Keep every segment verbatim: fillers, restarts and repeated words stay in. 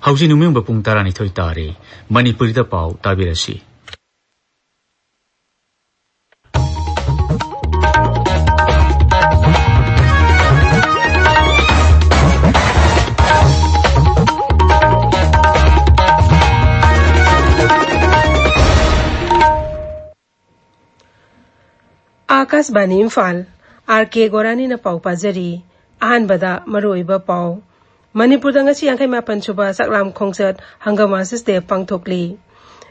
ꯍꯧꯖꯤꯛ ꯅꯨꯃꯤꯠ ꯌꯨꯡꯕ ꯄꯨꯡ ꯇꯔꯥꯅꯤꯊꯣꯏ ꯇꯥꯔꯦ꯫ ꯃꯅꯤꯄꯨꯔꯤꯗ ꯄꯥꯎ ꯇꯥꯕꯤꯔꯁꯤ꯫ ꯑꯥꯀꯥꯁꯕꯥꯅꯤ ꯏꯝꯐꯥꯜ, ꯑꯥꯔ ꯀꯦ ꯒꯣꯔꯥꯅꯤꯅ ꯄꯥꯎ ꯄꯥꯖꯔꯤ꯫ ꯑꯍꯥꯟꯕꯗ ꯃꯔꯨꯑꯣꯏꯕ ꯄꯥꯎ꯫ ꯃꯅꯤꯄꯨꯔꯗ ꯉꯁꯤ ꯌꯥꯡꯈꯩ ꯃꯥꯄꯟ ꯁꯨꯕ ꯆꯥꯛꯂꯥꯝ ꯈꯣꯡꯆꯠ ꯍꯪꯒꯥꯃꯥ ꯁꯤꯁꯇꯦ ꯄꯥꯡꯊꯣꯛꯂꯤ꯫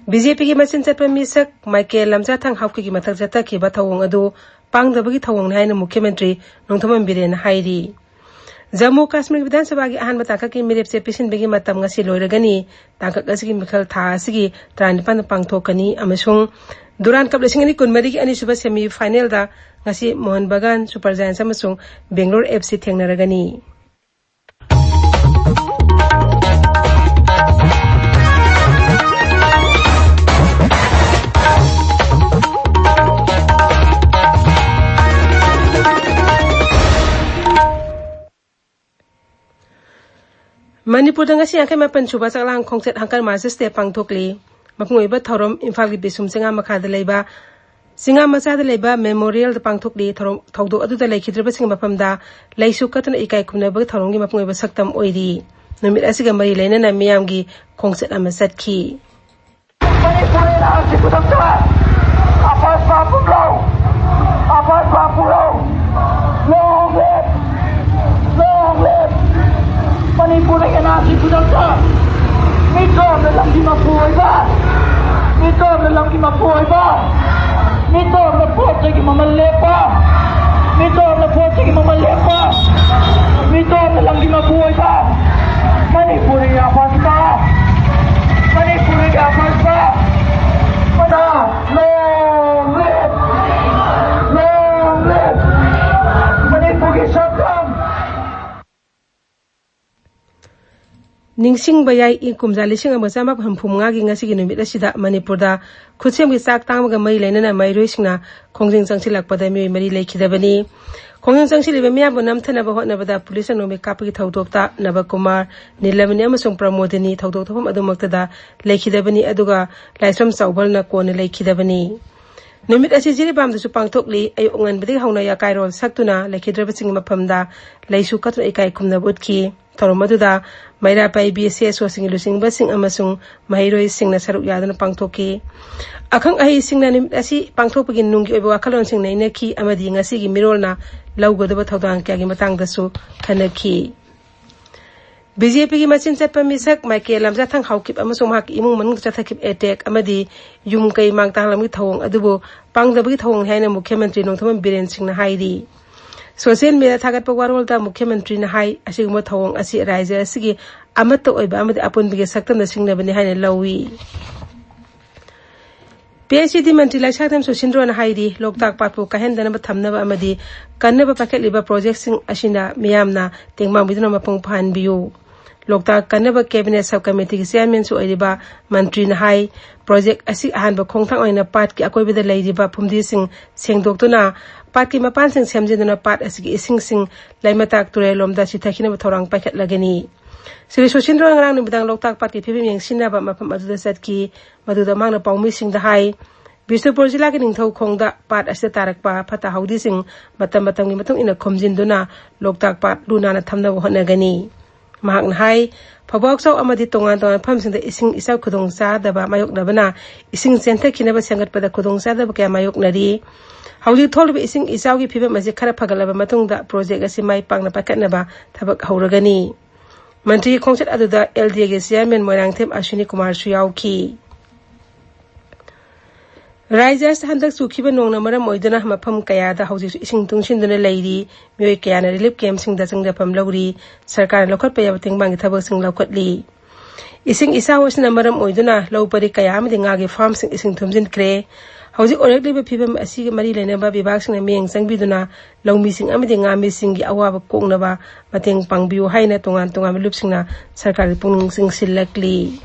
ꯕꯤ ꯖꯦ ꯄꯤꯒꯤ ꯃꯆꯤꯟ ꯆꯠꯄ ꯃꯤꯁꯛ ꯃꯥꯏꯀꯦꯜ ꯂꯝꯖꯥꯊꯥꯡ ꯍꯥꯎꯀꯤꯒꯤ ꯃꯊꯛ ꯆꯠꯊꯈꯤꯕ ꯊꯧꯑꯣꯡ ꯑꯗꯨ ꯄꯥꯡꯗꯕꯒꯤ ꯊꯧꯑꯣꯡꯅꯤ ꯍꯥꯏꯅ ꯃꯨꯈ꯭ꯌ ꯃꯟꯇ꯭ꯔꯤ ꯅꯣꯡꯊꯣꯝꯕꯝ ꯕꯤꯔꯦꯟꯅ ꯍꯥꯏꯔꯤ꯫ ꯖꯝꯃꯨ ꯀꯥꯁꯃꯤꯔ ꯕꯤꯙꯥꯟ ꯁꯚꯥꯒꯤ ꯑꯍꯥꯟꯕ ꯇꯥꯡꯀꯛꯀꯤ ꯃꯤꯔꯦꯞ ꯆꯦ ꯄꯤꯁꯤꯟꯕꯒꯤ ꯃꯇꯝ ꯉꯁꯤ ꯂꯣꯏꯔꯒꯅꯤ꯫ ꯇꯥꯡꯀꯛ ꯑꯁꯤꯒꯤ ꯃꯤꯈꯜ ꯊꯥ ꯑꯁꯤꯒꯤ ꯇꯔꯥꯅꯤꯄꯥꯟꯗ ꯄꯥꯡꯊꯣꯛꯀꯅꯤ ꯑꯃꯁꯨꯡ ꯗꯨꯔꯥꯟ ꯀꯞ ꯂꯤꯁꯤꯡ ꯑꯅꯤ ꯀꯨꯟꯃꯔꯤꯒꯤ ꯑꯅꯤꯁꯨꯕ ꯁꯦꯃꯤ ꯐꯥꯏꯅꯦꯜꯗ ꯉꯁꯤ ꯃꯣꯍꯟ ꯕꯒꯥꯟ ꯁꯨꯄꯔ ꯖꯥꯏꯟꯁ ꯑꯃꯁꯨꯡ ꯕꯦꯡꯒ꯭ꯂꯣꯔ ꯑꯦꯐ ꯁꯤ ꯊꯦꯡꯅꯔꯒꯅꯤ꯫ ꯃꯅꯤꯄꯨꯔꯗ ꯉꯁꯤ ꯌꯥꯡꯈꯩ ꯃꯥꯄꯟ ꯁꯨꯕ ꯆꯥꯛꯂꯥꯡ ꯈꯣꯡꯆꯠ ꯍꯪꯀꯔ ꯃꯥꯔꯁ ꯁꯤꯁꯇꯦ ꯄꯥꯡꯊꯣꯛꯂꯤ꯫ ꯃꯄꯨꯡ ꯑꯣꯏꯕ ꯊꯧꯔꯝ ꯏꯝꯐꯥꯜꯒꯤ ꯕꯤꯁꯨꯝ ꯆꯤꯉꯥ ꯃꯈꯥꯗ ꯂꯩꯕ, ꯆꯤꯉꯥ ꯃꯆꯥꯗ ꯂꯩꯕ ꯃꯦꯃꯣꯔꯤꯌꯦꯜꯗ ꯄꯥꯡꯊꯣꯛꯂꯤ꯫ ꯊꯧꯔꯝ, ꯊꯧꯗꯣꯛ ꯑꯗꯨꯗ ꯂꯩꯈꯤꯗ꯭ꯔꯕꯁꯤꯡꯒꯤ ꯃꯐꯝꯗ ꯂꯩꯁꯨ ꯀꯠꯇꯨꯅ ꯏꯀꯥꯏ ꯈꯨꯝꯅꯕꯒꯤ ꯊꯧꯔꯝꯒꯤ ꯃꯄꯨꯡ ꯑꯣꯏꯕ ꯁꯛꯇꯝ ꯑꯣꯏꯔꯤ꯫ ꯅꯨꯃꯤꯠ ꯑꯁꯤꯒ ꯃꯔꯤ ꯂꯩꯅꯅ ꯃꯤꯌꯥꯝꯒꯤ ꯈꯣꯡꯆꯠ ꯑꯃ ꯆꯠꯈꯤ꯫ ꯃꯅꯤꯄꯨꯔꯤ ꯂꯥꯟꯁꯤ ꯈꯨꯗꯛꯇ ꯑꯄꯥꯁ ꯄꯥꯄꯨ ꯂꯧ, ꯑꯄꯥꯁ ꯄꯥꯄꯨ ꯂꯧ꯫ Long live! Long live! ꯃꯅꯤꯄꯨꯔꯗ ꯑꯦꯟ ꯑꯥꯔ ꯁꯤ ꯈꯨꯗꯛꯇ ꯃꯤꯇꯣꯞꯅ ꯂꯝꯒꯤ ꯃꯄꯨ ꯑꯣꯏꯕ, ꯃꯤꯇꯣꯞꯅ ꯂꯝꯒꯤ ꯃꯄꯨ ꯑꯣꯏꯕ, ꯃꯤꯇꯣꯞꯅ ꯄꯣꯠ ꯆꯩꯒꯤ ꯃꯃꯜ ꯂꯦꯞꯄ, ꯃꯤꯇꯣꯞꯅ ꯄꯣꯠ ꯆꯩꯒꯤ ꯃꯃꯜ ꯂꯦꯞꯄ, ꯃꯤꯇꯣꯞꯅ ꯂꯝꯒꯤ ꯃꯄꯨ ꯑꯣꯏꯕ, ꯃꯅꯤꯄꯨꯔꯤ ꯑꯄꯥꯁꯄ, ꯃꯅꯤꯄꯨꯔꯤ ꯑꯄꯥꯁꯄ, ꯃꯅꯥ, long live! Long live! ꯃꯅꯤꯄꯨꯔꯒꯤ ꯁꯛꯇꯝ! ꯅꯤꯡꯁꯤꯡꯕ ꯌꯥꯏ, ꯏꯪ ꯀꯨꯝꯖꯥ ꯂꯤꯁꯤꯡ ꯑꯃ ꯆꯥꯃꯥꯄꯟ ꯍꯨꯝꯐꯨ ꯃꯉꯥꯒꯤ ꯉꯁꯤꯒꯤ ꯅꯨꯃꯤꯠ ꯑꯁꯤꯗ ꯃꯅꯤꯄꯨꯔꯗ ꯈꯨꯠꯁꯦꯝꯒꯤ ꯆꯥꯛ ꯇꯥꯡꯕꯒ ꯃꯔꯤ ꯂꯩꯅꯅ ꯃꯍꯩꯔꯣꯏꯁꯤꯡꯅ ꯈꯣꯡꯖꯪ ꯆꯪꯁꯤꯜꯂꯛꯄꯗ ꯃꯤꯑꯣꯏ ꯃꯔꯤ ꯂꯩꯈꯤꯗꯕꯅꯤ꯫ ꯈꯣꯡꯖꯪ ꯆꯪꯁꯤꯜꯂꯤꯕ ꯃꯤꯌꯥꯝꯕꯨ ꯅꯝꯊꯅꯕ ꯍꯣꯠꯅꯕꯗ ꯄꯨꯂꯤꯁꯅ ꯅꯣꯡꯃꯩ ꯀꯥꯞꯄꯒꯤ ꯊꯧꯗꯣꯛꯇ ꯅꯕꯀꯨꯃꯥꯔ, ꯅꯤꯂꯃꯅꯤ ꯑꯃꯁꯨꯡ ꯄ꯭ꯔꯃꯣꯗꯤꯅꯤ ꯊꯧꯗꯣꯛ ꯊꯣꯛꯐꯝ ꯑꯗꯨꯃꯛꯇꯗ ꯂꯩꯈꯤꯗꯕꯅꯤ, ꯑꯗꯨꯒ ꯂꯥꯏꯁ꯭ꯔꯝ ꯆꯥꯎꯕꯜꯅ ꯀꯣꯟꯅ ꯂꯩꯈꯤꯗꯕꯅꯤ꯫ ꯅꯨꯃꯤꯠ ꯑꯁꯤ ꯖꯤꯔꯤꯕꯥꯝꯗꯁꯨ ꯄꯥꯡꯊꯣꯛꯂꯤ꯫ ꯑꯌꯨꯛ ꯑꯉꯟꯕꯗꯒꯤ ꯍꯧꯅ ꯑꯀꯥꯏꯔꯣꯜ ꯁꯛꯇꯨꯅ ꯂꯩꯈꯤꯗ꯭ꯔꯕꯁꯤꯡꯒꯤ ꯃꯐꯝꯗ ꯂꯩꯁꯨ ꯀꯠꯇꯨꯅ ꯏꯀꯥꯏ ꯈꯨꯝꯅꯕ ꯎꯠꯈꯤ꯫ ꯊꯧꯔꯝ ꯑꯗꯨꯗ ꯃꯩꯔꯥ ꯄꯥꯏꯕꯤ ꯁꯤꯑꯦꯁꯑꯣꯁꯤꯡꯒꯤ ꯂꯨꯆꯤꯡꯕꯁꯤꯡ ꯑꯃꯁꯨꯡ ꯃꯍꯩꯔꯣꯏꯁꯤꯡꯅ ꯁꯔꯨꯛ ꯌꯥꯗꯨꯅ ꯄꯥꯡꯊꯣꯛꯈꯤ꯫ ꯑꯈꯪ ꯑꯍꯩꯁꯤꯡꯅ ꯅꯨꯃꯤꯠ ꯑꯁꯤ ꯄꯥꯡꯊꯣꯛꯄꯒꯤ ꯅꯨꯡꯒꯤ ꯑꯣꯏꯕ ꯋꯥꯈꯜꯂꯣꯟꯁꯤꯡ ꯅꯩꯅꯈꯤ ꯑꯃꯗꯤ ꯉꯁꯤꯒꯤ ꯃꯤꯔꯣꯜꯅ ꯂꯧꯒꯗꯕ ꯊꯧꯗꯥꯡ ꯀꯌꯥꯒꯤ ꯃꯇꯥꯡꯗꯁꯨ ꯈꯟꯅꯈꯤ꯫ ꯕꯤ ꯖꯦ ꯄꯤꯒꯤ ꯃꯆꯤꯟ ꯆꯠꯄ ꯃꯤꯁꯛ ꯃꯥꯏꯀꯦꯜ ꯂꯝꯖꯥꯊꯪ ꯍꯥꯎꯀꯤꯞ ꯑꯃꯁꯨꯡ ꯃꯍꯥꯛꯀꯤ ꯏꯃꯨꯡ ꯃꯅꯨꯡꯗ ꯆꯠꯊꯈꯤꯕ ꯑꯦꯇꯦꯛ ꯑꯃꯗꯤ ꯌꯨꯝ ꯀꯩ ꯃꯥꯡ ꯇꯥꯛꯂꯝꯕꯒꯤ ꯊꯧꯑꯣꯡ ꯑꯗꯨꯕꯨ ꯄꯥꯡꯗꯕꯒꯤ ꯊꯧꯑꯣꯡꯅꯤ ꯍꯥꯏꯅ ꯃꯨꯈ꯭ꯌ ꯃꯟꯇ꯭ꯔꯤ ꯅꯣꯡꯊꯣꯝꯕꯝ ꯕꯤꯔꯦꯟ ꯁꯤꯡꯅ ꯍꯥꯏꯔꯤ꯫ ꯁꯣꯁꯤꯌꯦꯜ ꯃꯤꯗꯤꯌꯥ ꯊꯥꯒꯠꯄ ꯋꯥꯔꯣꯜꯗ ꯃꯨꯈ꯭ꯌ ꯃꯟꯇ꯭ꯔꯤꯅ ꯍꯥꯏ, ꯑꯁꯤꯒꯨꯝꯕ ꯊꯧꯑꯣꯡ ꯑꯁꯤ ꯔꯥꯖ꯭ꯌ ꯑꯁꯤꯒꯤ ꯑꯃꯠꯇ ꯑꯣꯏꯕ ꯑꯃꯗꯤ ꯑꯄꯨꯟꯕꯒꯤ ꯁꯛꯇꯝꯗ ꯁꯤꯡꯅꯕꯅꯤ ꯍꯥꯏꯅ ꯂꯧꯏ꯫ ꯄꯤ ꯑꯩꯆ ꯏ ꯗꯤ ꯃꯟꯇ꯭ꯔꯤ ꯂꯩꯁꯥꯡꯊꯦꯝ ꯁꯨꯁꯤꯟꯗ꯭ꯔꯣꯅ ꯍꯥꯏꯔꯤ, ꯂꯣꯛꯇꯥꯛ ꯄꯥꯠꯄꯨ ꯀꯥꯏꯍꯟꯗꯅꯕ ꯊꯝꯅꯕ ꯑꯃꯗꯤ ꯀꯟꯅꯕ ꯄꯥꯏꯈꯠꯂꯤꯕ ꯄ꯭ꯔꯣꯖꯦꯛꯁꯤꯡ ꯑꯁꯤꯅ ꯃꯤꯌꯥꯝꯅ ꯇꯦꯡꯕꯥꯡꯕꯤꯗꯨꯅ ꯃꯄꯨꯡ ꯐꯥꯍꯟꯕꯤꯌꯨ꯫ ꯂꯣꯛꯇꯥꯛ ꯀꯟꯅꯕ ꯀꯦꯕꯤꯅꯦꯠ ꯁꯕ ꯀꯃꯤꯇꯤꯒꯤ ꯆꯤꯌꯥꯔꯃꯦꯟꯁꯨ ꯑꯣꯏꯔꯤꯕ ꯃꯟꯇ꯭ꯔꯤꯅ ꯍꯥꯏ, ꯄ꯭ꯔꯣꯖꯦꯛ ꯑꯁꯤ ꯑꯍꯥꯟꯕ ꯈꯣꯡꯊꯥꯡ ꯑꯣꯏꯅ ꯄꯥꯠꯀꯤ ꯑꯀꯣꯏꯕꯗ ꯂꯩꯔꯤꯕ ꯐꯨꯝꯗꯤꯁꯤꯡ ꯁꯦꯡꯗꯣꯛꯇꯨꯅ ꯄꯥꯠꯀꯤ ꯃꯄꯥꯟꯁꯤꯡ ꯁꯦꯝꯖꯤꯟꯗꯨꯅ ꯄꯥꯠ ꯑꯁꯤꯒꯤ ꯏꯁꯤꯡꯁꯤꯡ ꯂꯩꯃꯇꯥꯛ ꯇꯨꯔꯦꯜꯂꯣꯝꯗ ꯆꯤꯊꯈꯤꯅꯕ ꯊꯧꯔꯥꯡ ꯄꯥꯏꯈꯠꯂꯒꯅꯤ꯫ ꯁ꯭ꯔꯤ ꯁꯨꯁꯤꯟꯗ꯭ꯔꯣ ꯉꯔꯥꯡ ꯅꯨꯃꯤꯗꯥꯡ ꯂꯣꯛꯇꯥꯛ ꯄꯥꯠꯀꯤ ꯐꯤꯕꯝ ꯌꯦꯡꯁꯤꯟꯅꯕ ꯃꯐꯝ ꯑꯗꯨꯗ ꯆꯠꯈꯤ꯫ ꯃꯗꯨꯗ ꯃꯍꯥꯛꯅ ꯄꯥꯎꯃꯤꯁꯤꯡꯗ ꯍꯥꯏ, ꯕꯤꯁꯅꯨꯄꯨꯔ ꯖꯤꯂꯥꯒꯤ ꯅꯤꯡꯊꯧꯈꯣꯡꯗ ꯄꯥꯠ ꯑꯁꯤꯗ ꯇꯥꯔꯛꯄ ꯐꯠꯇ ꯍꯥꯎꯗꯤꯁꯤꯡ ꯃꯇꯝ ꯃꯇꯝꯒꯤ ꯃꯇꯨꯡ ꯏꯟꯅ ꯈꯣꯝꯖꯤꯟꯗꯨꯅ ꯂꯣꯛꯇꯥꯛ ꯄꯥꯠ ꯂꯨ ꯅꯥꯟꯅ ꯊꯝꯅꯕ ꯍꯣꯠꯅꯒꯅꯤ꯫ ꯃꯍꯥꯛꯅ ꯍꯥꯏ, ꯐꯧꯕꯥꯛꯆꯧ ꯑꯃꯗꯤ ꯇꯣꯉꯥꯟ ꯇꯣꯉꯥꯟꯕ ꯃꯐꯝꯁꯤꯡꯗ ꯏꯁꯤꯡ ꯏꯆꯥꯎ ꯈꯨꯗꯣꯡꯆꯥꯗꯕ ꯃꯥꯌꯣꯛꯅꯕꯅ ꯏꯁꯤꯡ ꯆꯦꯟꯊꯈꯤꯅꯕ ꯁꯦꯝꯒꯠꯄꯗ ꯈꯨꯗꯣꯡꯆꯥꯗꯕ ꯀꯌꯥ ꯃꯥꯌꯣꯛꯅꯔꯤ꯫ ꯍꯧꯖꯤꯛ ꯊꯣꯛꯂꯤꯕ ꯏꯁꯤꯡ ꯏꯆꯥꯎꯒꯤ ꯐꯤꯕꯝ ꯑꯁꯤ ꯈꯔ ꯐꯒꯠꯂꯕ ꯃꯇꯨꯡꯗ ꯄ꯭ꯔꯣꯖꯦꯛ ꯑꯁꯤ ꯃꯥꯏ ꯄꯥꯛꯅ ꯄꯥꯏꯈꯠꯅꯕ ꯊꯕꯛ ꯍꯧꯔꯒꯅꯤ꯫ ꯃꯟꯇ꯭ꯔꯤꯒꯤ ꯈꯣꯡꯆꯠ ꯑꯗꯨꯗ ꯑꯦꯜ ꯗꯤ ꯑꯦꯒꯤ ꯆꯤꯌꯥꯔꯃꯦꯟ ꯃꯣꯏꯔꯥꯡꯊꯦꯝ ꯑꯁ꯭ꯋꯤꯅꯤ ꯀꯨꯃꯥꯔꯁꯨ ꯌꯥꯎꯈꯤ꯫ ꯔꯥꯖ꯭ꯌ ꯑꯁꯤꯗ ꯍꯟꯗꯛ ꯆꯨꯈꯤꯕ ꯅꯣꯡꯅ ꯃꯔꯝ ꯑꯣꯏꯗꯨꯅ ꯃꯐꯝ ꯀꯌꯥꯗ ꯍꯧꯖꯤꯛꯁꯨ ꯏꯁꯤꯡ ꯇꯨꯡꯁꯤꯟꯗꯨꯅ ꯂꯩꯔꯤ꯫ ꯃꯤꯑꯣꯏ ꯀꯌꯥꯅ ꯔꯤꯂꯤꯐ ꯀꯦꯝꯞꯁꯤꯡꯗ ꯆꯪꯖꯐꯝ ꯂꯧꯔꯤ꯫ ꯁꯔꯀꯥꯔꯅ ꯂꯧꯈꯠꯄ ꯌꯥꯕ ꯇꯦꯡꯕꯥꯡꯒꯤ ꯊꯕꯛꯁꯤꯡ ꯂꯧꯈꯠꯂꯤ꯫ ꯏꯁꯤꯡ ꯏꯆꯥꯎ ꯑꯁꯤꯅ ꯃꯔꯝ ꯑꯣꯏꯗꯨꯅ ꯂꯧ ꯄꯔꯤ ꯀꯌꯥ ꯑꯃꯗꯤ ꯉꯥꯒꯤ ꯐꯥꯔꯝꯁꯤꯡ ꯏꯁꯤꯡ ꯊꯨꯝꯖꯤꯟꯈ꯭ꯔꯦ꯫ ꯍꯧꯖꯤꯛ ꯑꯣꯏꯔꯛꯂꯤꯕ ꯐꯤꯕꯝ ꯑꯁꯤꯒ ꯃꯔꯤ ꯂꯩꯅꯕ ꯕꯤꯚꯥꯒꯁꯤꯡꯅ ꯃꯤꯠꯌꯦꯡ ꯆꯪꯕꯤꯗꯨꯅ ꯂꯧꯃꯤꯁꯤꯡ ꯑꯃꯗꯤ ꯉꯥꯃꯤꯁꯤꯡꯒꯤ ꯑꯋꯥꯕ ꯀꯣꯛꯅꯕ ꯃꯇꯦꯡ ꯄꯥꯡꯕꯤꯌꯨ ꯍꯥꯏꯅ ꯇꯣꯉꯥꯟ ꯇꯣꯉꯥꯟꯕ ꯂꯨꯞꯁꯤꯡꯅ ꯁꯔꯀꯥꯔꯒꯤ ꯄꯨꯛꯅꯤꯡ ꯆꯤꯡꯁꯤꯜꯂꯛꯂꯤ꯫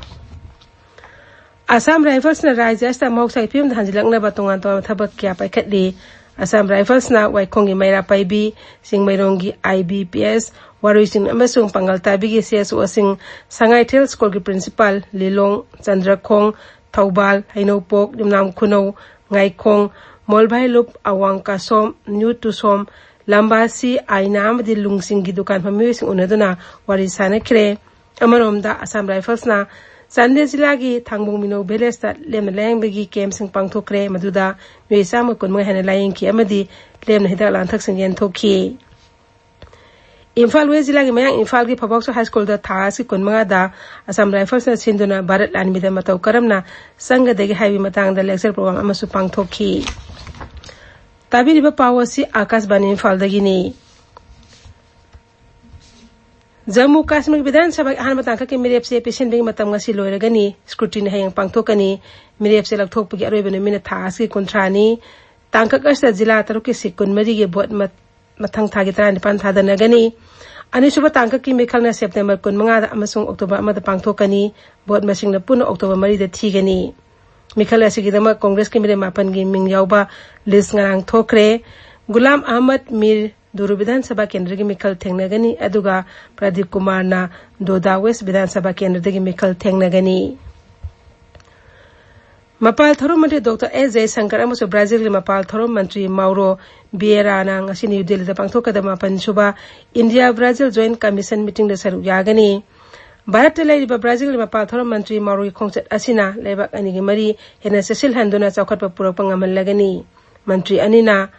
ꯑꯁꯥꯝ ꯔꯥꯏꯐꯜꯁꯅ ꯔꯥꯖ꯭ꯌ ꯑꯁꯤꯗ ꯃꯍꯧꯁꯥꯒꯤ ꯐꯤꯕꯝꯗ ꯍꯟꯖꯤꯜꯂꯛꯅꯕ ꯇꯣꯉꯥꯟ ꯇꯣꯉꯥꯟꯕ ꯊꯕꯛ ꯀꯌꯥ ꯄꯥꯏꯈꯠꯂꯤ꯫ ꯑꯁꯥꯝ ꯔꯥꯏꯐꯜꯁꯅ ꯋꯥꯏꯈꯣꯡꯒꯤ ꯃꯩꯔꯥ ꯄꯥꯏꯕꯤ, ꯆꯤꯡꯃꯩꯔꯣꯡꯒꯤ ꯑꯥꯏ ꯕꯤ ꯄꯤ ꯑꯦꯁ, ꯋꯥꯔꯣꯏꯁꯤꯡ ꯑꯃꯁꯨꯡ ꯄꯥꯡꯒꯜ ꯇꯥꯕꯤꯒꯤ ꯁꯤ ꯑꯦꯁ ꯑꯣꯁꯤꯡ, ꯁꯉꯥꯏꯊꯦꯜ ꯁ꯭ꯀꯨꯜꯒꯤ ꯄ꯭ꯔꯤꯟꯁꯤꯄꯥꯜ ꯂꯤꯂꯣꯡ ꯆꯟꯗ꯭ꯔꯈꯣꯡ, ꯊꯧꯕꯥꯜ, ꯍꯩꯅꯧꯄꯣꯛ, ꯌꯨꯝꯅꯥꯝ ꯈꯨꯅꯧ, ꯉꯥꯏꯈꯣꯡ, ꯃꯣꯜꯚꯥꯏꯂꯨꯞ, ꯑꯋꯥꯡ ꯀꯥꯁꯣꯝ, ꯅ꯭ꯌꯨ ꯇꯨꯁꯣꯝ, ꯂꯝꯕꯥꯁꯤ, ꯑꯥꯏꯅꯥ ꯑꯃꯗꯤ ꯂꯨꯡꯁꯤꯡꯒꯤ ꯗꯨꯀꯥꯟ ꯐꯝ ꯃꯤꯑꯣꯏꯁꯤꯡ ꯎꯅꯗꯨꯅ ꯋꯥꯔꯤ ꯁꯥꯅꯈ꯭ꯔꯦ꯫ ꯑꯃꯔꯣꯝꯗ ꯑꯁꯥꯝ ꯔꯥꯏꯐꯜꯁꯅ ꯆꯥꯟꯗꯦꯜ ꯖꯤꯂꯥꯒꯤ ꯊꯥꯡꯕꯣꯡ ꯃꯤꯅꯧ ꯚꯤꯂꯦꯖꯇ ꯂꯦꯝꯅ ꯂꯥꯌꯦꯡꯕꯒꯤ ꯀꯦꯝꯞꯁꯤꯡ ꯄꯥꯡꯊꯣꯛꯈ꯭ꯔꯦ, ꯃꯗꯨꯗ ꯃꯤꯑꯣꯏ ꯆꯥꯝꯃ ꯀꯨꯟꯃꯉꯥ ꯍꯦꯟꯅ ꯂꯥꯌꯦꯡꯈꯤ ꯑꯃꯗꯤ ꯂꯦꯝꯅ ꯍꯤꯗꯥꯛ ꯂꯥꯡꯊꯛꯁꯤꯡ ꯌꯦꯟꯊꯣꯛꯈꯤ꯫ ꯏꯝꯐꯥꯜ ꯋꯦꯁ ꯖꯤꯂꯥꯒꯤ ꯃꯌꯥꯡ ꯏꯝꯐꯥꯜꯒꯤ ꯐꯕꯥꯎꯆ ꯍꯥꯏ ꯁ꯭ꯀꯨꯜꯗ ꯊꯥ ꯑꯁꯤ ꯀꯨꯟꯃꯉꯥꯗ ꯑꯁꯥꯝ ꯔꯥꯏꯐꯜꯁꯅ ꯁꯤꯟꯗꯨꯅ ꯚꯥꯔꯠ ꯂꯥꯟꯃꯤꯗ ꯃꯇꯧ ꯀꯔꯝꯅ ꯆꯪꯒꯗꯒꯦ ꯍꯥꯏꯕꯒꯤ ꯃꯇꯥꯡꯗ ꯂꯦꯛꯆꯔ ꯄ꯭ꯔꯣꯒ꯭ꯔꯥꯝ ꯑꯃꯁꯨ ꯄꯥꯡꯊꯣꯛꯈꯤ꯫ ꯇꯥꯕꯤꯔꯤꯕ ꯄꯥꯎ ꯑꯁꯤ ꯑꯥꯀꯥꯁꯕꯥꯅꯤ ꯏꯝꯐꯥꯜꯗꯒꯤꯅꯤ꯫ ꯖꯝꯃꯨ ꯀꯥꯁꯃꯤꯔ ꯕꯤꯙꯥꯟ ꯁꯚꯥꯒꯤ ꯑꯍꯥꯟꯕ ꯇꯥꯡꯀꯛꯀꯤ ꯃꯤꯔꯦꯞꯁꯦ ꯄꯤꯁꯤꯟꯕꯒꯤ ꯃꯇꯝ ꯉꯁꯤ ꯂꯣꯏꯔꯒꯅꯤ꯫ ꯁ꯭ꯀ꯭ꯔꯨꯇꯤꯅꯤ ꯍꯌꯦꯡ ꯄꯥꯡꯊꯣꯛꯀꯅꯤ꯫ ꯃꯤꯔꯦꯞꯁꯦ ꯂꯧꯊꯣꯛꯄꯒꯤ ꯑꯔꯣꯏꯕ ꯅꯨꯃꯤꯠꯅ ꯊꯥ ꯑꯁꯤꯒꯤ ꯀꯨꯟꯊ꯭ꯔꯥꯅꯤ꯫ ꯇꯥꯡꯀꯛ ꯑꯁꯤꯗ ꯖꯤꯂꯥ ꯇꯔꯨꯛꯀꯤ ꯁꯤꯠ ꯀꯨꯟꯃꯔꯤꯒꯤ ꯚꯣꯠ ꯃ-, ꯃꯊꯪ ꯊꯥꯒꯤ ꯇꯔꯥꯅꯤꯄꯥꯟ ꯊꯥꯗꯅꯒꯅꯤ꯫ ꯑꯅꯤꯁꯨꯕ ꯇꯥꯡꯀꯛꯀꯤ ꯃꯤꯈꯜꯅ ꯁꯦꯞꯇꯦꯝꯕꯔ ꯀꯨꯟꯃꯉꯥꯗ ꯑꯃꯁꯨꯡ ꯑꯣꯛꯇꯣꯕꯔ ꯑꯃꯗ ꯄꯥꯡꯊꯣꯛꯀꯅꯤ꯫ ꯚꯣꯠ ꯃꯁꯤꯡꯅ ꯄꯨꯟꯅ ꯑꯣꯛꯇꯣꯕꯔ ꯃꯔꯤꯗ ꯊꯤꯒꯅꯤ꯫ ꯃꯤꯈꯜ ꯑꯁꯤꯒꯤꯗꯃꯛ ꯀꯣꯡꯒ꯭ꯔꯦꯁꯀꯤ ꯃꯤꯔꯦꯞ ꯃꯥꯄꯟꯒꯤ ꯃꯤꯡ ꯌꯥꯎꯕ ꯂꯤꯁ ꯉꯔꯥꯡ ꯊꯣꯛꯈ꯭ꯔꯦ꯫ ꯒꯨꯂꯥꯝ ꯑꯍꯃꯗ ꯃꯤꯔ ꯗꯨꯔꯨ ꯕꯤꯙꯥꯟ ꯁꯚꯥ ꯀꯦꯟꯗ꯭ꯔꯒꯤ ꯃꯤꯈꯜ ꯊꯦꯡꯅꯒꯅꯤ, ꯑꯗꯨꯒ ꯄ꯭ꯔꯗꯤꯞ ꯀꯨꯃꯥꯔꯅ ꯗꯣꯗꯥ ꯋꯦꯁ ꯕꯤꯙꯥꯟ ꯁꯚꯥ ꯀꯦꯟꯗ꯭ꯔꯗꯒꯤ ꯃꯤꯈꯜ ꯊꯦꯡꯅꯒꯅꯤ꯫ ꯃꯄꯥꯜ ꯊꯧꯔꯝ ꯃꯟꯇ꯭ꯔꯤ ꯗꯣꯛꯇꯔ ꯑꯦꯁ ꯖꯌꯁꯪꯀꯔ ꯑꯃꯁꯨꯡ ꯕ꯭ꯔꯥꯖꯤꯜꯒꯤ ꯃꯄꯥꯜ ꯊꯧꯔꯝ ꯃꯟꯇ꯭ꯔꯤ ꯃꯥꯎꯔꯣ ꯕꯤꯌꯦꯔꯥꯅ ꯉꯁꯤ ꯅ꯭ꯌꯨ ꯗꯤꯜꯂꯤꯗ ꯄꯥꯡꯊꯣꯛꯀꯗꯕ ꯃꯥꯄꯟ ꯁꯨꯕ ꯏꯟꯗꯤꯌꯥ ꯕ꯭ꯔꯥꯖꯤꯜ ꯖꯣꯏꯟꯠ ꯀꯃꯤꯁꯟ ꯃꯤꯇꯤꯡꯗ ꯁꯔꯨꯛ ꯌꯥꯒꯅꯤ꯫ ꯚꯥꯔꯠꯇ ꯂꯩꯔꯤꯕ ꯕ꯭ꯔꯥꯖꯤꯜꯒꯤ ꯃꯄꯥꯜ ꯊꯧꯔꯝ ꯃꯟꯇ꯭ꯔꯤ ꯃꯥꯎꯔꯣꯒꯤ ꯈꯣꯡꯆꯠ ꯑꯁꯤꯅ ꯂꯩꯕꯥꯛ ꯑꯅꯤꯒꯤ ꯃꯔꯤ ꯍꯦꯟꯅ ꯆꯦꯠꯁꯤꯜꯍꯟꯗꯨꯅ ꯆꯥꯎꯈꯠꯄ ꯄꯨꯔꯛꯄ ꯉꯝꯍꯜꯂꯒꯅꯤ꯫ ꯃꯟꯇ꯭ꯔꯤ ꯑꯅꯤꯅ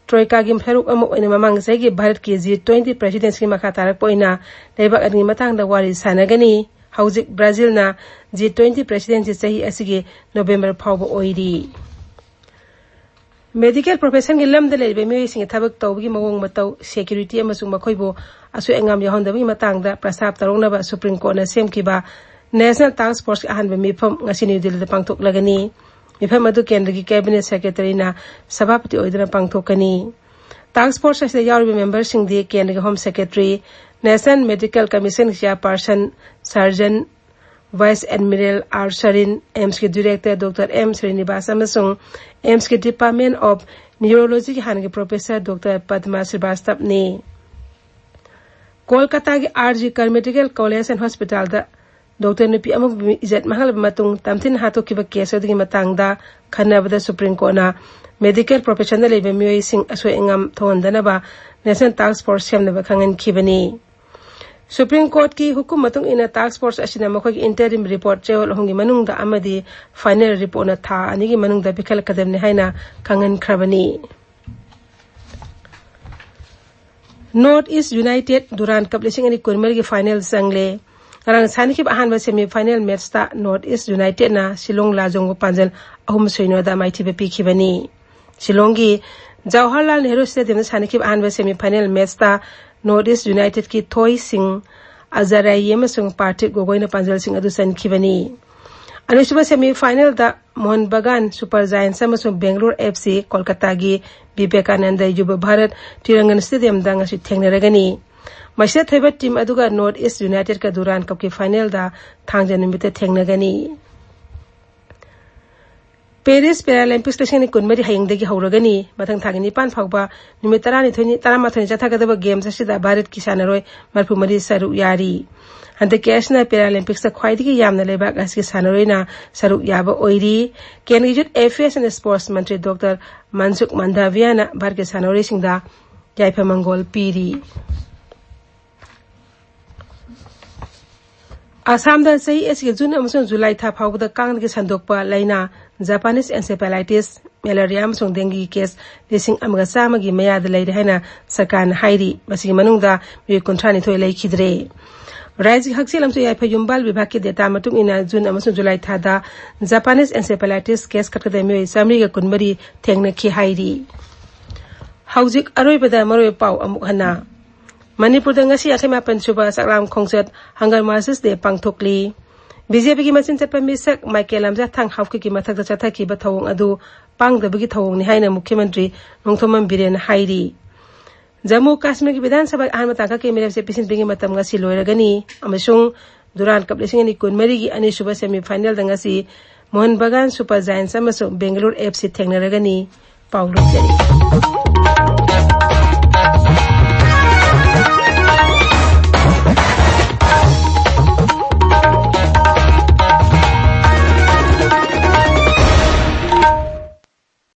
ꯇ꯭ꯔꯣꯏꯀꯥꯒꯤ ꯁꯔꯨꯛ ꯑꯃ ꯑꯣꯏꯅ ꯃꯃꯥꯡ ꯆꯍꯤꯒꯤ ꯚꯥꯔꯠꯀꯤ ꯖꯤ ꯇ꯭ꯋꯦꯟꯇꯤ ꯄ꯭ꯔꯦꯁꯤꯗꯦꯟꯁꯤꯒꯤ ꯃꯈꯥ ꯇꯥꯔꯛꯄ ꯑꯣꯏꯅ ꯂꯩꯕꯥꯛ ꯑꯅꯤꯒꯤ ꯃꯇꯥꯡꯗ ꯋꯥꯔꯤ ꯁꯥꯟꯅꯒꯅꯤ꯫ ꯍꯧꯖꯤꯛ ꯕ꯭ꯔꯥꯖꯤꯜꯅ ꯖꯤ ꯇ꯭ꯋꯦꯟꯇꯤ ꯄ꯭ꯔꯦꯁꯤꯗꯦꯟꯁꯤ ꯆꯍꯤ ꯑꯁꯤꯒꯤ ꯅꯣꯕꯦꯝꯕꯔ ꯐꯥꯎꯕ ꯑꯣꯏꯔꯤ꯫ ꯃꯦꯗꯤꯀꯦꯜ ꯄ꯭ꯔꯣꯐꯦꯁꯟꯒꯤ ꯂꯝꯗ ꯂꯩꯔꯤꯕ ꯃꯤꯑꯣꯏꯁꯤꯡꯒꯤ ꯊꯕꯛ ꯇꯧꯕꯒꯤ ꯃꯑꯣꯡ ꯃꯇꯧ, ꯁꯦꯀ꯭ꯌꯨꯔꯤꯇꯤ ꯑꯃꯁꯨꯡ ꯃꯈꯣꯏꯕꯨ ꯑꯁꯣꯏ ꯑꯉꯥꯝ ꯌꯥꯎꯍꯟꯗꯕꯒꯤ ꯃꯇꯥꯡꯗ ꯄ꯭ꯔꯁꯇꯥꯞ ꯇꯧꯔꯛꯅꯕ ꯁꯨꯄ꯭ꯔꯤꯝ ꯀꯣꯔꯠꯅ ꯁꯦꯝꯈꯤꯕ ꯅꯦꯁꯅꯦꯜ ꯇꯥꯁꯛ ꯐꯣꯔꯁꯀꯤ ꯑꯍꯥꯟꯕ ꯃꯤꯐꯝ ꯉꯁꯤ ꯅ꯭ꯌꯨ ꯗꯤꯜꯂꯤꯗ ꯄꯥꯡꯊꯣꯛꯂꯒꯅꯤ꯫ ꯃꯤꯐꯝ ꯑꯗꯨ ꯀꯦꯟꯗ꯭ꯔꯒꯤ ꯀꯦꯕꯤꯅꯦꯠ ꯁꯦꯀ꯭ꯔꯦꯇꯔꯤꯅ ꯁꯚꯥꯄꯇꯤ ꯑꯣꯏꯗꯨꯅ ꯄꯥꯡꯊꯣꯛꯀꯅꯤ꯫ ꯇꯥꯁꯛ ꯐꯣꯔꯁ ꯑꯁꯤꯗ ꯌꯥꯎꯔꯤꯕ ꯃꯦꯝꯕꯔꯁꯤꯡꯗꯤ ꯀꯦꯟꯗ꯭ꯔꯒꯤ home secretary, national medical commission chairperson surgeon, vice admiral R Sarin, ꯑꯦꯝꯁꯀꯤ ꯗꯤꯔꯦꯛꯇꯔ ꯗꯣꯛꯇꯔ ꯑꯦꯝ ꯁ꯭ꯔꯤꯅꯤꯕꯥꯁ ꯑꯃꯁꯨꯡ ꯑꯦꯝꯁꯀꯤ ꯗꯤꯄꯥꯔꯠꯃꯦꯟ ꯑꯣꯐ ꯅ꯭ꯌꯨꯔꯣꯂꯣꯖꯤꯒꯤ ꯍꯥꯟꯅꯒꯤ ꯄ꯭ꯔꯣꯐꯦꯁꯔ ꯗꯣꯛꯇꯔ ꯄꯗꯃꯥ ꯁ꯭ꯔꯤꯕꯥꯁꯇꯕꯅꯤ꯫ ꯀꯣꯜꯀꯇꯥꯒꯤ R G Kar medical college and ꯍꯣꯁꯄꯤꯇꯥꯜꯗ ꯗꯣꯛꯇꯔ ꯅꯨꯄꯤ ꯑꯃꯕꯨ ꯏꯖꯠ ꯃꯥꯡꯍꯜꯂꯕ ꯃꯇꯨꯡ ꯇꯝꯊꯤꯅ ꯍꯥꯠꯇꯣꯛꯈꯤꯕ ꯀꯦꯁ ꯑꯗꯨꯒꯤ ꯃꯇꯥꯡꯗ ꯈꯟꯅꯕꯗ ꯁꯨꯄ꯭ꯔꯤꯝ ꯀꯣꯔꯠꯅ ꯃꯦꯗꯤꯀꯦꯜ ꯄ꯭ꯔꯣꯐꯦꯁꯟꯗ ꯂꯩꯕ ꯃꯤꯑꯣꯏꯁꯤꯡ ꯑꯁꯣꯏ ꯑꯉꯥꯝ ꯊꯣꯛꯍꯟꯗꯅꯕ ꯅꯦꯁꯅꯦꯜ ꯇꯥꯁꯛ ꯐꯣꯔꯁ ꯁꯦꯝꯅꯕ ꯈꯪꯍꯟꯈꯤꯕꯅꯤ꯫ ꯁꯨꯄ꯭ꯔꯤꯝ ꯀꯣꯔꯠꯀꯤ ꯍꯨꯀꯨꯝ ꯃꯇꯨꯡ ꯏꯟꯅ ꯇꯥꯁꯛ ꯐꯣꯔꯁ ꯑꯁꯤꯅ ꯃꯈꯣꯏꯒꯤ ꯏꯟꯇꯔꯤꯝ ꯔꯤꯄꯣꯔꯠ ꯆꯌꯣꯜ ꯑꯍꯨꯝꯒꯤ ꯃꯅꯨꯡꯗ ꯑꯃꯗꯤ ꯐꯥꯏꯅꯦꯜ ꯔꯤꯄꯣꯔꯠꯅ ꯊꯥ ꯑꯅꯤꯒꯤ ꯃꯅꯨꯡꯗ ꯄꯤꯈꯠꯂꯛꯀꯗꯕꯅꯤ ꯍꯥꯏꯅ ꯈꯪꯍꯟꯈ꯭ꯔꯕꯅꯤ꯫ ꯅꯣꯔꯠ ꯏꯁ ꯌꯨꯅꯥꯏꯇꯦꯗ ꯗꯨꯔꯥꯟ ꯀꯞ ꯂꯤꯁꯤꯡ ꯑꯅꯤ ꯀꯨꯟꯃꯔꯤꯒꯤ ꯐꯥꯏꯅꯦꯜ ꯆꯪꯂꯦ꯫ ꯉꯔꯥꯡ ꯁꯥꯟꯅꯈꯤꯕ ꯑꯍꯥꯟꯕ ꯁꯦꯃꯤ ꯐꯥꯏꯅꯦꯜ ꯃꯦꯠꯁꯇ ꯅꯣꯔꯠ ꯏꯁ ꯌꯨꯅꯥꯏꯇꯦꯗꯅ ꯁꯤꯂꯣꯡ ꯂꯥꯖꯣꯡꯕꯨ ꯄꯥꯟꯖꯜ ꯑꯍꯨꯝ ꯁꯣꯏꯅꯣꯗ ꯃꯥꯏꯊꯤꯕ ꯄꯤꯈꯤꯕꯅꯤ꯫ ꯁꯤꯂꯣꯡꯒꯤ ꯖꯋꯥꯍꯔꯂꯥꯜ ꯅꯦꯍꯔꯨ ꯁ꯭ꯇꯦꯗꯤꯌꯝꯗ ꯁꯥꯟꯅꯈꯤꯕ ꯑꯍꯥꯟꯕ ꯁꯦꯃꯤ ꯐꯥꯏꯅꯦꯜ ꯃꯦꯠꯁꯇ ꯅꯣꯔꯠ ꯏꯁ ꯌꯨꯅꯥꯏꯇꯦꯗꯀꯤ ꯊꯣꯏ ꯁꯤꯡ, ꯑꯖꯔꯥꯏ ꯑꯃꯁꯨꯡ ꯄꯥꯔꯊꯤꯛ ꯒꯣꯒꯣꯏꯅ ꯄꯥꯟꯖꯜꯁꯤꯡ ꯑꯗꯨ ꯆꯟꯈꯤꯕꯅꯤ꯫ ꯑꯅꯤꯁꯨꯕ ꯁꯦꯃꯤ ꯐꯥꯏꯅꯦꯜꯗ ꯃꯣꯍꯟ ꯕꯒꯥꯟ ꯁꯨꯄꯔ ꯖꯥꯏꯟꯁ ꯑꯃꯁꯨꯡ ꯕꯦꯡꯒꯂꯣꯔ ꯑꯦꯐ ꯁꯤ ꯀꯣꯜꯀꯇꯥꯒꯤ ꯕꯤꯕꯦꯀꯥꯅꯟꯗ ꯌꯨꯕ ꯚꯥꯔꯠ ꯇꯤꯔꯪꯒꯟ ꯁ꯭ꯇꯦꯗꯤꯌꯝꯗ ꯉꯁꯤ ꯊꯦꯡꯅꯔꯒꯅꯤ꯫ ꯃꯁꯤꯗ ꯊꯣꯏꯕ ꯇꯤꯝ ꯑꯗꯨꯒ ꯅꯣꯔꯠ ꯏꯁ ꯌꯨꯅꯥꯏꯇꯦꯗꯀ ꯗꯨꯔꯥꯟ ꯀꯞꯀꯤ ꯐꯥꯏꯅꯦꯜꯗ ꯊꯥꯡꯖ ꯅꯨꯃꯤꯠꯇ ꯊꯦꯡꯅꯒꯅꯤ꯫ ꯄꯦꯔꯤꯁ ꯄꯦꯔꯥꯂꯦꯝꯄꯤꯛꯁ ꯂꯤꯁꯤꯡ ꯑꯅꯤ ꯀꯨꯟꯃꯔꯤ ꯍꯌꯦꯡꯗꯒꯤ ꯍꯧꯔꯒꯅꯤ꯫ ꯃꯊꯪ ꯊꯥꯒꯤ ꯅꯤꯄꯥꯟ ꯐꯥꯎꯕ ꯅꯨꯃꯤꯠ ꯇꯔꯥꯅꯤꯊꯣꯏꯅꯤ, ꯇꯔꯥꯃꯥꯊꯣꯏꯅꯤ ꯆꯠꯊꯒꯗꯕ ꯒꯦꯝꯁ ꯑꯁꯤꯗ ꯚꯥꯔꯠꯀꯤ ꯁꯥꯟꯅꯔꯣꯏ ꯃꯔꯤꯐꯨ ꯃꯔꯤ ꯁꯔꯨꯛ ꯌꯥꯔꯤ꯫ ꯍꯟꯗꯛꯀꯤ ꯑꯁꯤꯅ ꯄꯦꯔꯥꯂꯦꯝꯄꯤꯛꯁꯇ ꯈ꯭ꯋꯥꯏꯗꯒꯤ ꯌꯥꯝꯅ ꯂꯩꯕꯥꯛ ꯑꯁꯤꯒꯤ ꯁꯥꯟꯅꯔꯣꯏꯅ ꯁꯔꯨꯛ ꯌꯥꯕ ꯑꯣꯏꯔꯤ꯫ ꯀꯦꯟꯗ꯭ꯔꯒꯤ ꯌꯨꯠ affairs and sports Mantri doctor ꯃꯟꯁꯨꯈ ꯃꯟꯗꯥꯚꯤꯌꯥꯅ ꯚꯥꯔꯠꯀꯤ ꯁꯥꯟꯅꯔꯣꯏꯁꯤꯡꯗ ꯌꯥꯏꯐ ꯃꯪꯒꯣꯜ ꯄꯤꯔꯤ꯫ ꯑꯁꯥꯝꯗ ꯆꯍꯤ ꯑꯁꯤꯒꯤ ꯖꯨꯟ ꯑꯃꯁꯨꯡ ꯖꯨꯂꯥꯏ ꯊꯥ ꯐꯥꯎꯕꯗ ꯀꯥꯡꯗꯒꯤ ꯁꯟꯗꯣꯛꯄ ꯂꯥꯏꯅꯥ ꯖꯄꯥꯅꯤꯁ ꯑꯦꯟꯁꯦꯐꯦꯂꯥꯏꯇꯤꯁ, ꯃꯦꯂꯦꯔꯤꯌꯥ ꯑꯃꯁꯨꯡ ꯗꯦꯡꯒꯤ ꯀꯦꯁ ꯂꯤꯁꯤꯡ ꯑꯃꯒ ꯆꯥꯝꯃꯒꯤ ꯃꯌꯥꯗ ꯂꯩꯔꯦ ꯍꯥꯏꯅ ꯁꯔꯀꯥꯔꯅ ꯍꯥꯏꯔꯤ꯫ ꯃꯁꯤꯒꯤ ꯃꯅꯨꯡꯗ ꯃꯤꯑꯣꯏ ꯀꯨꯟꯊ꯭ꯔꯥꯅꯤꯊꯣꯏ ꯂꯩꯈꯤꯗ꯭ꯔꯦ꯫ ꯔꯥꯖ꯭ꯌꯒꯤ ꯍꯛꯁꯦꯜ ꯑꯃꯁꯨꯡ ꯌꯥꯏꯐ ꯌꯨꯝꯕꯥꯜ ꯕꯤꯚꯥꯒꯀꯤ ꯗꯦꯇꯥ ꯃꯇꯨꯡ ꯏꯟꯅ ꯖꯨꯟ ꯑꯃꯁꯨꯡ ꯖꯨꯂꯥꯏ ꯊꯥꯗ ꯖꯄꯥꯅꯤꯁ ꯑꯦꯟꯁꯦꯐꯦꯂꯥꯏꯇꯤꯁ ꯀꯦꯁ ꯀꯛꯈꯠꯄꯗ ꯃꯤꯑꯣꯏ ꯆꯥꯃꯔꯤꯒ ꯀꯨꯟꯃꯔꯤ ꯊꯦꯡꯅꯈꯤ ꯍꯥꯏꯔꯤ꯫ ꯍꯧꯖꯤꯛ ꯑꯔꯣꯏꯕꯗ ꯃꯔꯨꯑꯣꯏꯕ ꯄꯥꯎ ꯑꯃꯨꯛ ꯍꯟꯅ꯫ ꯃꯅꯤꯄꯨꯔꯗ ꯉꯁꯤ ꯌꯥꯡꯈꯩ ꯃꯥꯄꯟ ꯁꯨꯕ ꯆꯥꯛꯂꯥꯝ ꯈꯣꯡꯆꯠ ꯍꯪꯒꯔ ꯃꯥꯔꯆꯦꯁ ꯗꯦ ꯄꯥꯡꯊꯣꯛꯂꯤ꯫ ꯕꯤ ꯖꯦ ꯄꯤꯒꯤ ꯃꯆꯤꯟ ꯆꯠꯄ ꯃꯤꯁꯛ ꯃꯥꯏꯀꯦꯜ ꯂꯝꯖꯥꯊꯥꯡ ꯍꯥꯎꯀꯤꯞꯀꯤ ꯃꯊꯛꯇ ꯆꯠꯊꯈꯤꯕ ꯊꯧꯑꯣꯡ ꯑꯗꯨ ꯄꯥꯡꯗꯕꯒꯤ ꯊꯧꯑꯣꯡꯅꯤ ꯍꯥꯏꯅ ꯃꯨꯈ꯭ꯌ ꯃꯟꯇ꯭ꯔꯤ ꯅꯣꯡꯊꯣꯝꯕꯝ ꯕꯤꯔꯦꯟꯅ ꯍꯥꯏꯔꯤ꯫ ꯖꯝꯃꯨ ꯀꯥꯁꯃꯤꯔꯒꯤ ꯕꯤꯙꯥꯟ ꯁꯚꯥꯒꯤ ꯑꯍꯥꯟꯕ ꯇꯥꯡꯀꯛꯀꯤ ꯃꯤꯔꯦꯞꯁꯦ ꯄꯤꯁꯤꯟꯕꯒꯤ ꯃꯇꯝ ꯉꯁꯤ ꯂꯣꯏꯔꯒꯅꯤ ꯑꯃꯁꯨꯡ ꯗꯨꯔꯥꯟ ꯀꯞ ꯂꯤꯁꯤꯡ ꯑꯅꯤ ꯀꯨꯟꯃꯔꯤꯒꯤ ꯑꯅꯤꯁꯨꯕ ꯁꯦꯃꯤ ꯐꯥꯏꯅꯦꯜꯗ ꯉꯁꯤ ꯃꯣꯍꯟ ꯕꯒꯥꯟ ꯁꯨꯄꯔ ꯖꯥꯏꯟꯁ ꯑꯃꯁꯨꯡ ꯕꯦꯡꯒꯂꯣꯔ ꯑꯦꯐ ꯁꯤ ꯊꯦꯡꯅꯔꯒꯅꯤ꯫ ꯄꯥꯎ ꯂꯣꯏꯖꯔꯦ꯫